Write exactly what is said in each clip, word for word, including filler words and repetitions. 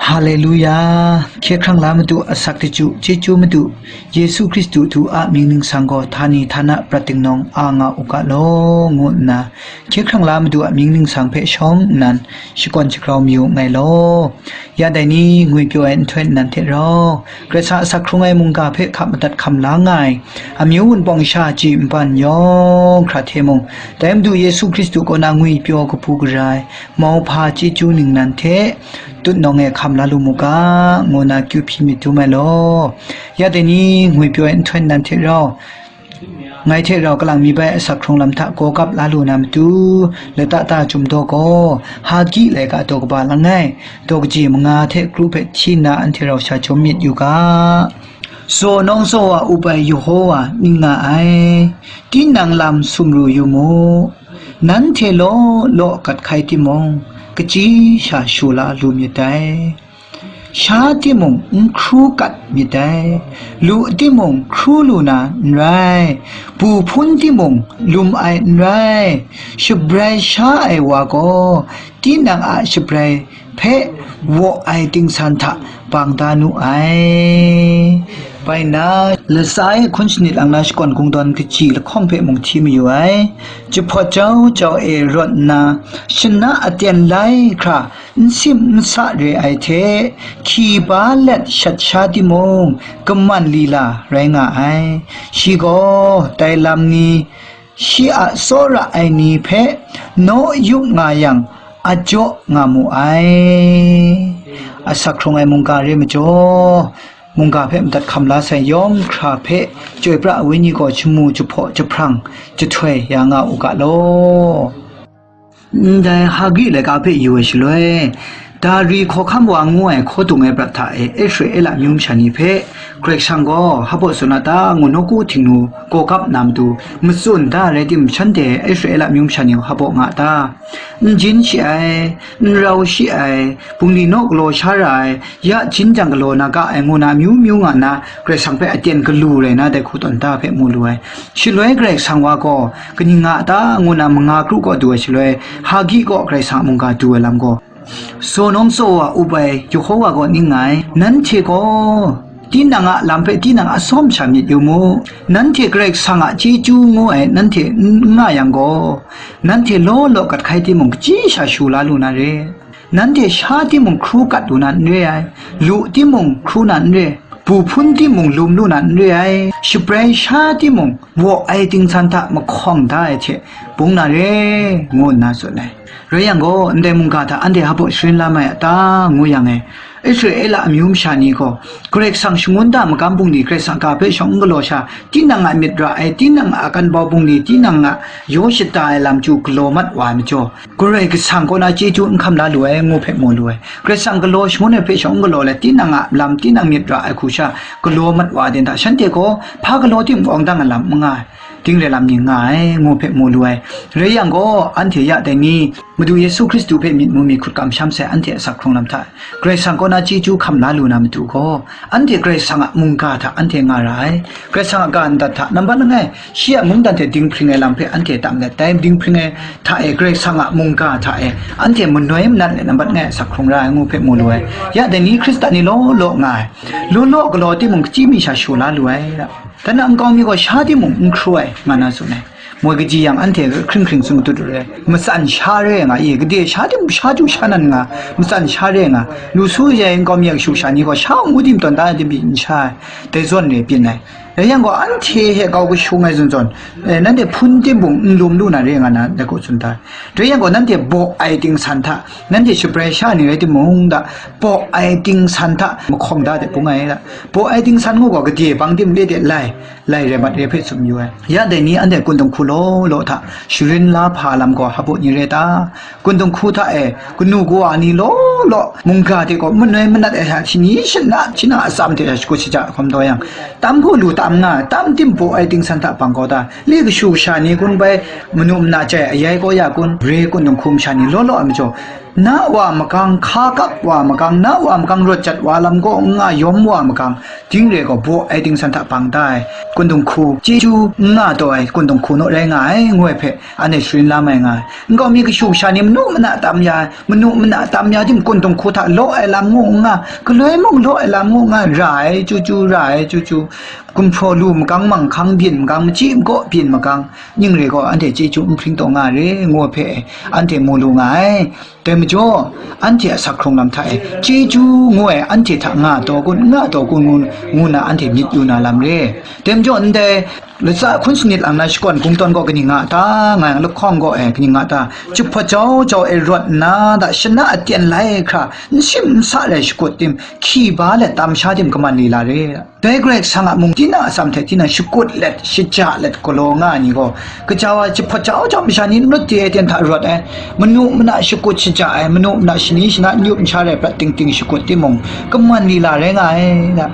Haleluya! Hkye hkrang la Madu, asak chyeju, chyeju Madu, Yesu Hkristu Madu a mying ningsang gaw htani htana prat dingnawng a nga u ga law, ngu nna hkye hkrang la Madu a mying ningsang hpe shawng nnan shakawn shagrau mayu nngai law. Ya dai ni, ngwipyaw ai nhtoi nan hte rau, Karai Kasang a asak hkrung ai mungga hpe hkap madat hkam la nga ai, amyu wunpawng sha chyi npan yawng hkra hte mung, dai Madu Yesu Hkristu kaw na ngwipyaw kabu gara ai, mauhpa chyeju ningnan hte tutnawng e hkam la lu mu ga, ngu nna kyu hpyi myit dum ai law. Ya dai ni, ngwipyaw ai nhtoi nan hte rau, ngai hte rau kalang mi bai asak hkrung lam hta gaw kap la lu na matu, lata ta Chyum Daw gaw, Hagi laika daw kaba langai, daw kaji manga hte kru hpe hti nna anhte rau sha jawm myit yu ga. Tsaw nawng tsaw wa up ai Yehova ning nga ai, tinang lam sumru yu mu, nanhte law law gat hkai timung, kachyi sha shu la lu myit dai. Sha timung n hkru kat myit dai, lu timung hkru lu na n rai, bu hpun timung lum ai n rai, shabrai sha ai wa gaw tinang a shabrai hpe waw ai tingsan hta bang da nu ai. Bai nna, latsa e hkun sanit lang na shakawn kungdawn kaji lahkawng hpe mung hti mayu ai. Jahpawt jau jau e rawt nna, shana aten lai hkra n sim n sa re ai hte, hkyi ba let shat sha timung, kaman lila rai nga ai. Shi gaw dai lam ni, shi a tsawra ai ni hpe naw yup nga yang, a jaw nga mu ai. Asak hkrung ai mungga re majaw, mungga hpe madat hkam la sai yawng hkra hpe, chyoi pra ai wenyi gaw shamu jahpaw jahprang jahtoi ya nga u ga law. Ndai Hagi laika hpe yu ai shaloi, Dari hkawhkam wa ngu ai hkaw dung ai prat hta e Israela amyu masha ni hpe Karai Kasang gaw hpaw tsun a ta ngu nawku htingnu gaw kap na matu matsun da ai rai timung, shanhte Israela amyu masha ni gaw hpaw nga a ta? N jin shi ai, n rau shi ai, bungli naw galaw sha ra ai, ya jin jang galaw na ga ai ngu na amyu myu nga nna, Karai Kasang hpe aten galu rai na dai hku tawn da hpe mu lu ai. Shaloi Karai Kasang wa gaw, kaning nga a ta ngu na manga kru kaw du ai shaloi, Hagi kaw Karai Kasang a mungga du ai lam gaw, Tsaw nawng tsaw wa up ai Yehova gaw ning nga ai, nanhte gaw tinang a lam hpe tinang a tsawm sha myit yu mu. Nanhte Karai Kasang a chyeju ngu ai nanhte n nga yang gaw, nanhte law law gat hkai timung, kachyi sha shu la lu na re. Nanhte sha timung hkru kat lu na n re ai, lu timung hkru na n re, bu hpun timung lum lu na n re ai, shabrai sha timung waw ai tingsan hta mahkawng da ai hte bung na re, ngu nna tsun ai. Rai yang gaw, ndai mungga hta anhte hpaw sharin la mai a ta, ngu yang e, Israela amyu masha ni gaw, Karai Kasang shangun da magam bungli, Karai Kasang ga hpe shawng n galaw sha, tinang a myit ra ai, tinang a kan bau bungli, tinang a yaw shata ai lam chyu galaw mat wa ai majaw, Karai Kasang kaw na chyeju n hkam la lu ai, ngu hpe mu lu ai. Karai Kasang galaw shangun ai hpe shawng n galaw let, tinang a lam, tinang myit ra ai hku sha galaw mat wa ai den hta, shanhte gaw hpa galaw timung awng dang ai lam n nga ai, ding re lam ni nga ai, ngu hpe mu lu ai. Rai yang gaw, anhte ya dai ni, Madu Yesu Hkristu hpe myit mu mi hkut kamsham sai anhte asak hkrung lam hta, Karai Kasang kaw na chyeju hkam la lu na matu gaw, anhte Karai Kasang a mungga hta anhte nga ra ai. Karai Kasang a ga ndat hta nambat langai, shi a mungdan hte dinghpring ai lam hpe anhte tam let, dai dinghpring ai hta e, Karai Kasang a mungga hta e, anhte manoi manat let nambat langai asak hkrung ra ai, ngu hpe mu lu ai. Ya dai ni Hkristan ni law law nga ai, law law galaw timung, kachyi mi sha shu la lu ai. Dan a nkau mi gaw sha timung n hkru ai, nga na tsun ai. Moi kaji yang anhte hkring hkring tsun matut re ai. Matsan sha re nga i, gade sha tim sha ju sha nan nga, matsan sha re nga, lu su ya nkau mi a kashu kasha ni gaw sha ngu tim tawn da ai tim pyi n sha ai, dai zawn re byin ai. Rai yang gaw, anhte hte kau kashung ai zawn zawn, eh, nanhte hpun tim mung n lum lu na re nga na, dai gaw tsun da ai. Rai yang gaw, nanhte baw ai ting san hta, nanhte shabrai sha ni rai timung da, baw ai ting san hta mahkawng da de bung ai da. Baw ai ting san ngu gaw, gade bang tim le de lai, lai rai mat re hpe tsun yu ai. Ya dai ni anhte kundung hku law law hta sharin la hpa lam gaw hpaw ni re ta? Kundung hku hta e kanu kawa ni law law mungga hte gaw manoi manat ai hta shani shana, shana atsam hte sha shakut shaja hkawm taw yang, tam hku lu ta tam nga, tam tim baw ai ting san hta bang kaw ta, li kashu kasha ni kun bai, manu mana jai ayai kaw ya kun, re kun dung hkum sha ni law law ai majaw, na wa magang, hka kap wa magang, na wa magang rawt jat wa lam kaw n nga yawm wa magang, ting re gaw baw ai ting san hta bang da ai, kun dung hku, chyeju n nga taw ai, kun dung hku naw rai nga ai, ngu ai hpe, anhte sharin la mai nga ai. Nkau mi kashu kasha ni manu mana tam ya ai, manu mana tam ya tim kun dung hku hta law ai lam ngu n nga, galoi mung law ai lam ngu n nga, ra ai, chyu chyu, ra ai, chyu chyu, gumhpraw lu magang, manghkang byin magang, machyi makaw byin magang, ning re gaw anhte chyeju n hpring taw nga re, ngu ai hpe anhte mu lu nga ai. Dai majaw, anhte a sak hkrung lam hta e, chyeju ngu ai anhte hta nga taw kun, n nga taw kun ngu, ngu na anhte myit yu na lam re. Dai majaw, ndai latsa hkun sanit lang na shakawn kungdawn gaw kaning nga ta, nga yang lahkawng gaw e kaning nga ta, jahpawt jau jau e rawt nna, da shana aten lai hkra, n shim n sa rai shakut tim, hkyi ba let tam sha tim kaman li la re. Dai Karai Kasang a mung tinang atsam hte tinang shakut let, shaja let galaw nga ai ni gaw, kaja wa jahpawt jau jau masha ni n rawt de ai ten hta rawt ai, manu mana shakut shaja ai, manu mana shani shana n yup n sha rai prat ting ting shakut timung, kaman li la rai nga ai, da.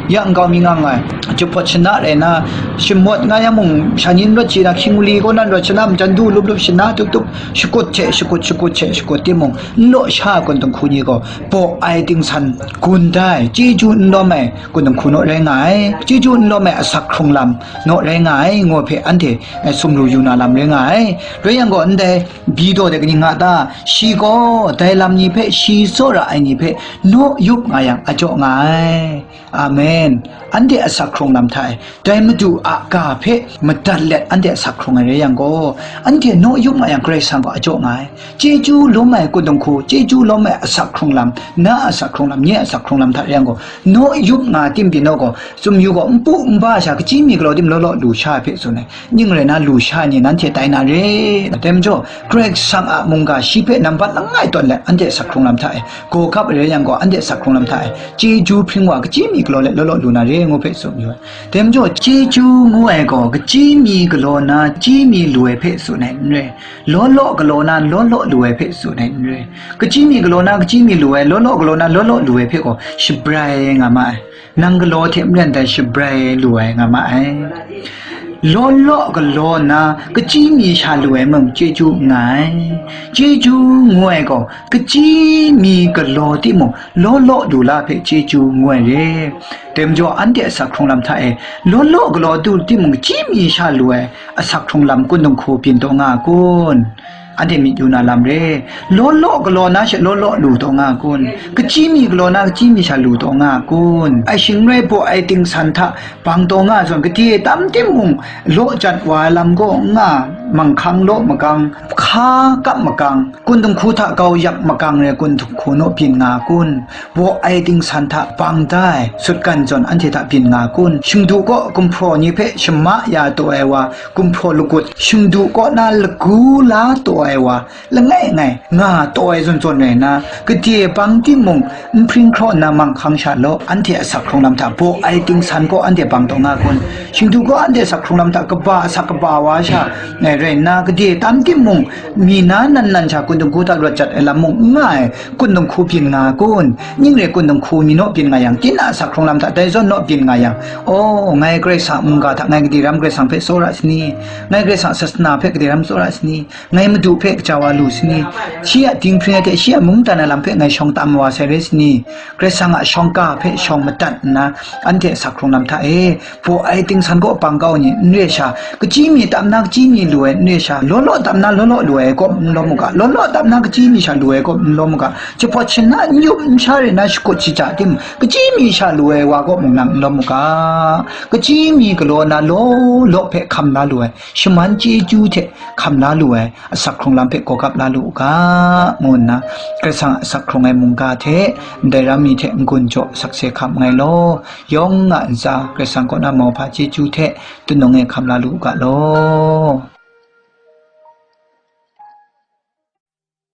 Ya nkau mi nga nga ai, jahpawt shana rai na, shamawt nga yang mung, shani n rawt chye na, hkying mali kaw nan rawt shana, majan du lup lup shana tup tup, shakut hte shakut, shakut hte shakut timung, n law sha ai kun dung hku ni gaw, baw ai ting san gun da ai, chyeju n lawm ai, kun dung hku naw rai nga ai, chyeju n lawm ai asak hkrung lam naw rai nga ai, ngu hpe anhte, eh, sumru yu na lam rai nga ai. Rai yang gaw, ndai Bito de kaning nga ta? Shi gaw dai lam ni hpe, shi tsawra ai ni hpe naw yup nga yang a jaw nga ai. Amen. Anhte asak hkrung lam hta e, dai Madu a ga hpe madat let anhte asak hkrung ai rai yang gaw, anhte naw yup nga yang Karai Kasang gaw a jaw nga ai. Chyeju lawm ai kun dung hku, chyeju lawm ai asak hkrung lam, na a asak hkrung lam, nye a asak hkrung lam hta rai yang gaw, naw yup nga tim pyi naw gaw, sumyu gaw npu nba sha, kachyi mi galaw tim law law lu sha ai hpe tsun ai. Ning rai na, lu sha ai ni nanhte tai na re. Dai majaw, Karai Kasang a mungga shi hpe nambat langai tawn let anhte asak hkrung lam hta e, gaw gap ai rai yang gaw, anhte asak hkrung lam hta e, chyeju hpring wa, kachyi mi galaw let law law lu na re, ngu hpe tsun yu ai. Dai majaw, chyeju ngu ai gaw, kachyi mi galaw na, kachyi mi lu ai hpe tsun ai n rai. Law law galaw na, law law lu ai hpe tsun ai n rai. Kachyi mi galaw na, kachyi mi lu ai, law law galaw na, law law lu ai hpe gaw, shabrai nga ma ai. Nang galaw hte maren dai shabrai lu ai nga ma ai. Law law galaw na, kachyi mi sha lu ai mung chyeju n nga ai. Chyeju ngu ai gaw, kachyi mi galaw timung, law law lu la hpe chyeju ngu ai re. Dai majaw, anhte asak hkrung lam hta e, law law galaw du timung, kachyi mi sha lu ai asak hkrung lam kun dung hku byin taw nga a kun? Anhte myit yu na lam re. Law law galaw na she law law lu taw nga a kun? Kachyi mi galaw na kachyi mi sha lu taw nga a kun? Ai shing rai baw ai ting san hta bang taw nga ai zawn, gade tam timung, law jat wa ai lam kaw n nga, manghkang law magang, hka kap magang, kun dung hku hta kau yak magang rai kun dung hku naw byin nga a kun? Baw ai ting san hta bang da ai sutgan zawn anhte hta byin nga a kun? Shingdu kaw gumhpraw ni hpe shama ya taw ai wa, gumhpraw lagut, shingdu kaw na lagu la taw ai wa, langai ngai nga taw ai zawn zawn rai nna, gade bang timung, n hpring hkraw nna manghkang sha law, anhte asak hkrung lam hta baw ai ting san kaw anhte bang taw nga kun? Shingdu kaw anhte asak hkrung lam hta kaba asak kaba wa sha, eh, rai nna, gade tam timung, mi na nan nan sha kun dung hku hta rawt jat ai lam mung n nga ai, kun dung hku byin nga kun? Ning re kun dung hku mi naw byin nga yang, tinang asak hkrung lam hta dai zawn naw byin nga yang, aw, ngai Karai Kasang mungga hta ngai gade ram Karai Kasang hpe tsawra sini? Ngai Karai Kasang sasana hpe gade ram tsawra sini? Ngai Madu hpe kaja wa lu sini? Shi a dinghpring ai hte shi a mungdan ai lam hpe ngai shawng tam wa sai rai sini? Karai Kasang a shawng ka hpe shawng madat nna, anhte asak hkrung lam hta e, baw ai ting san kaw bang kau ni n re sha, kachyi mi tam na kachyi mi lu ai n re sha, law law tam na law law lu ai kaw n lawm u ga, law law tam na kachyi mi sha lu ai kaw n lawm u ga, jahpawt shana n yup n sha rai na shakut shaja tim, kachyi mi sha lu ai wa kaw mung nang n lawm u ga, kachyi mi galaw na law law hpe hkam la lu ai, shaman chyeju hte hkam la lu ai, asak hkrung lam hpe gaw gap la lu u ga, ngu nna, Karai Kasang a asak hkrung ai mungga hte ndai ram mi hte n-gun jaw sakse hkam nngai law, yawng a ntsa Karai Kasang kaw na mauhpa chyeju hte tunung e hkam la lu u ga law.